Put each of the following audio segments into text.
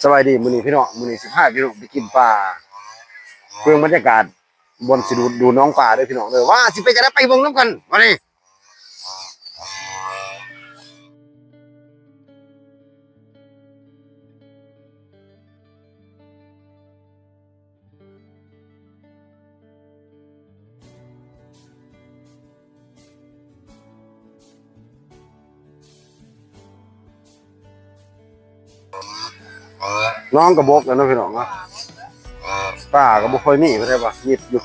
ສະບາຍດີ ມື້ນີ້ພີ່ນ້ອງ ມື້ນີ້ຊິພາພີ່ນ້ອງໄປກິນປາ ເບິ່ງບັນຍາກາດບ່ອນຊິດູດ ດູດໜອງປາເດີພີ່ນ້ອງເດີ ວ່າຊິເປັນຈັ່ງໃດ ໄປເບິ່ງນຳກັນ ມານີ້. ໜອງກະບົກແລ້ວເນາະພີ່ນ້ອງເນາະ ປາກະບໍ່ຄ່ອຍມີປານໃດວ່າ ມິດຢູ່.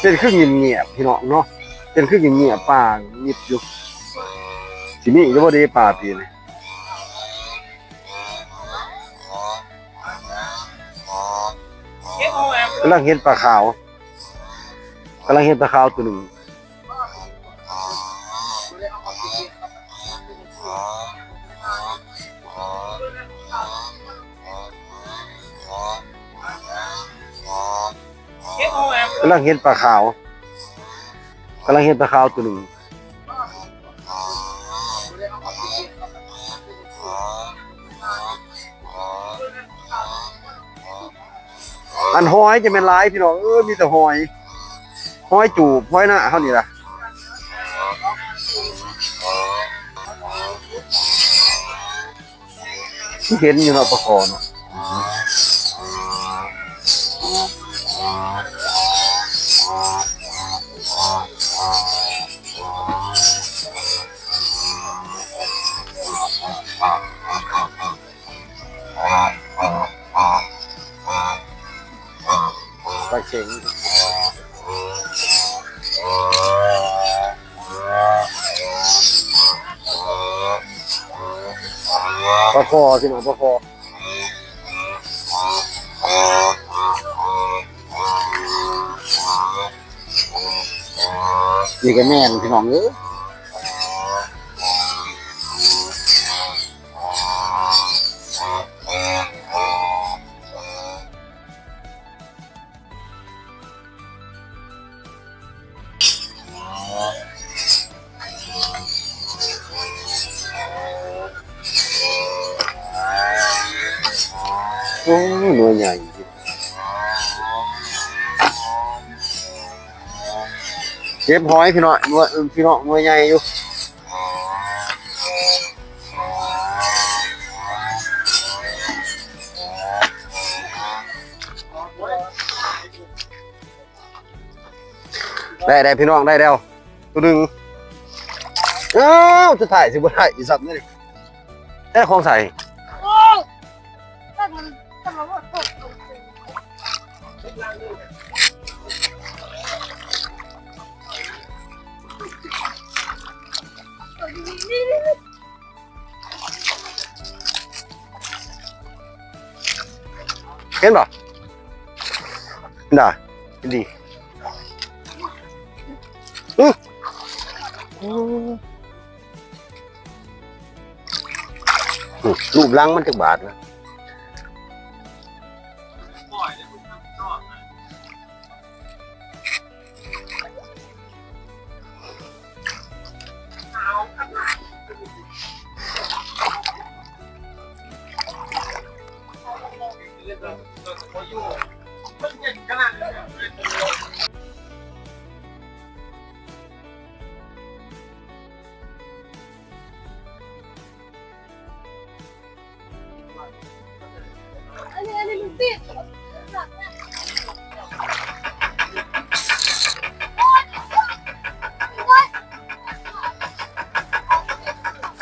ເປັນຄືງຽບໆ ພີ່ນ້ອງເນາະ ເປັນຄືງຽບໆ ປາມິດຢູ່ ຊິມີຢູ່ບໍ່ເດ ປາປີນີ້. ກຳລັງເຫັນປາຂາວ ກຳລັງເຫັນປາຂາວໂຕໜຶ່ງ. ກຳລັງເຫັນປາຂາວ ກຳລັງເຫັນປາຂາວໂຕໜຶ່ງ. ອັນຫອຍຈະແມ່ນຫຼາຍພີ່ນ້ອງເອີຍ ມີແຕ່ຫອຍ ຫອຍຈູບ ຫອຍນາເຮົານີ້ລະ. ເຫັນຢູ່ເນາະ ປາຄໍ່ເນາະ ປາເຂັງ ປາຄໍ່ ພີ່ນ້ອງ ປາຄໍ່. ນີ້ກະແມ່ນພີ່ນ້ອງເອີຍ. ໂອ້ ໜ່ວຍໃຫຍ່ ເກັບຫອຍພີ່ນ້ອງ ໜ່ວຍ ເອີ ພີ່ນ້ອງ ໜ່ວຍໃຫຍ່ຢູ່. ໄດ້ ໄດ້ພີ່ນ້ອງ ໄດ້ແລ້ວໂຕໜຶ່ງ. ອ້າວ ສຸດທ້າຍຊິບໍ່ໄດ້ອີກຊ້ຳເດ ແທ້ຂອງໃສ? ໂອ້ຍ ເຫັນບໍ່? ນະ ດີ ອື ອື ລູບຫຼັງມັນຈັກບາດນະ?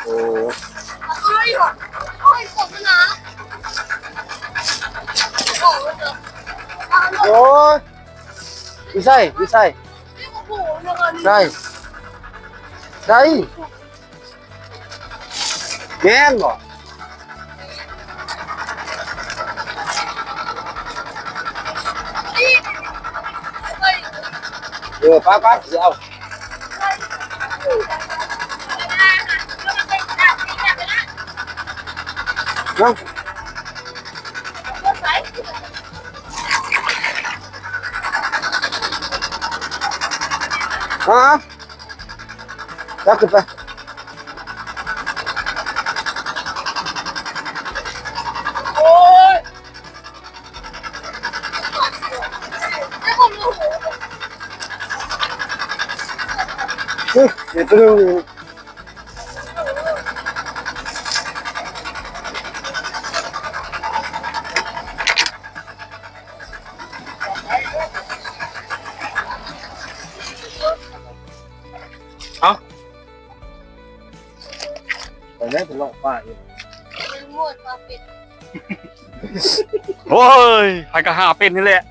ໂອ້ ໂອ້ຍ ຢູ່ໃສ ຢູ່ໃສ? ໃສ ໃສ? ແມ່ນບໍ່? ເອີ ໄປໆ ຊິເອົາ ເນາະ. ໄປ ຮະ? ຈັບຂຶ້ນໄປ. ໂອ້ຍ ເອີ ເຮັດໄປເລີຍ. ເອົ້າ ໄປແລ້ວ ໄປເລາະປ່າອີກ. ໂອ້ຍ ໃຜກໍຫາເປັນນີ້ແຫຼະ.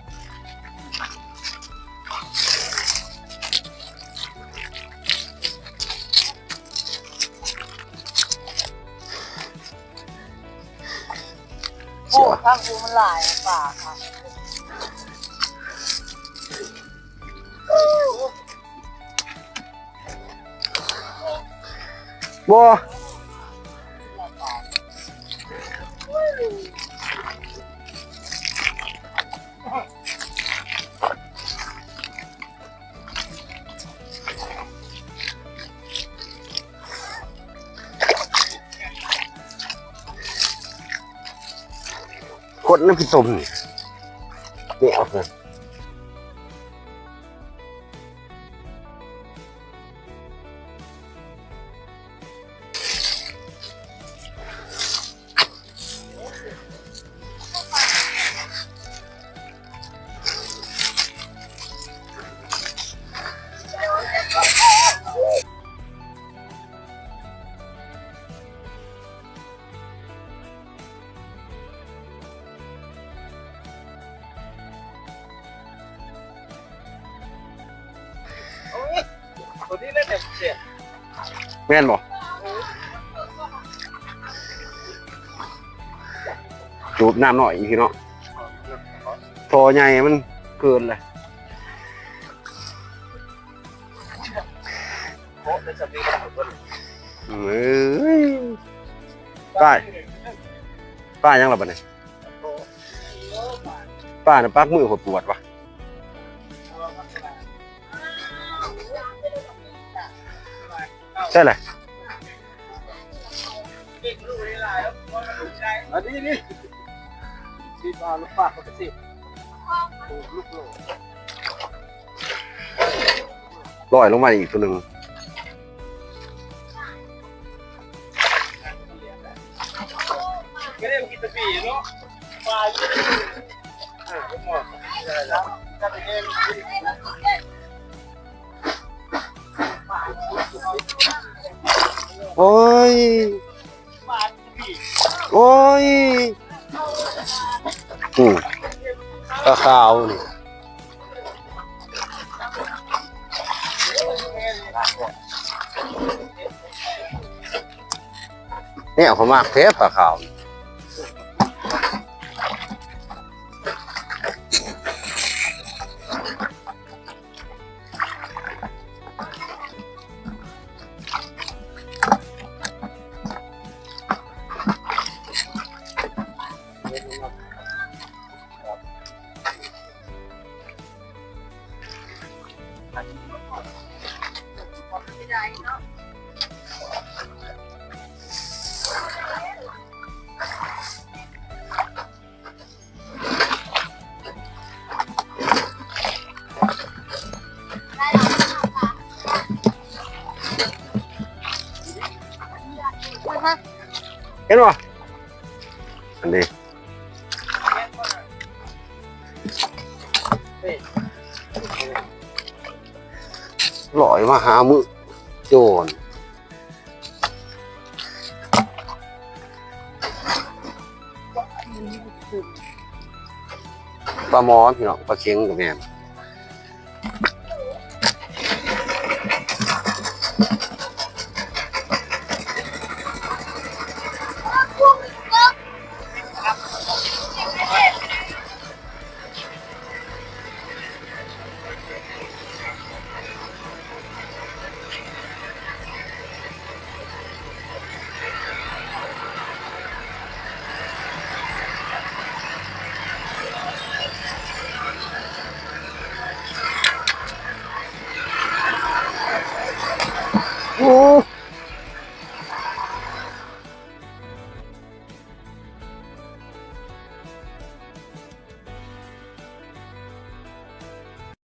ໂອ້ ທາງພູມັນຫຼາຍປ່າ. ບໍ່ ຄົນນຳຂີ້ຕົມນີ້ ແນວ ໂອ້ຍ ໂຕນີ້ແຫຼະແໜ້ນແຊບ. ແມ່ນບໍ່? ໂດດນ້ຳໜ້ອຍອີກເນາະ. ທໍ່ໃຫຍ່ມັນເກີນເລີຍ. ເອີຍ ປາ ປາຫຍັງລະບັດນີ້? ປານະ ປາກມືຂ້ອຍປວດວ່າ. ໃຊ່ແຫຼະ ອັນນີ້ນີ້ ຊິວ່າລູກປາເຂົາກໍຊິ ໂອ້ ລູກໂລ ລອຍລົງມາອີກໂຕໜຶ່ງ. ໂອ້ຍ ໂອ້ຍ ອືມ ປາຂາວນີ້ ແນວຂ້ອຍມັກແທ້ປາຂາວ. ເຫັນບໍ່? ອັນນີ້ ລອຍມາຫາມື້ໂຈນ. ປາໝໍ ພີ່ນ້ອງ ປາເຂັງກໍແມ່ນ. ໂ ໂອ້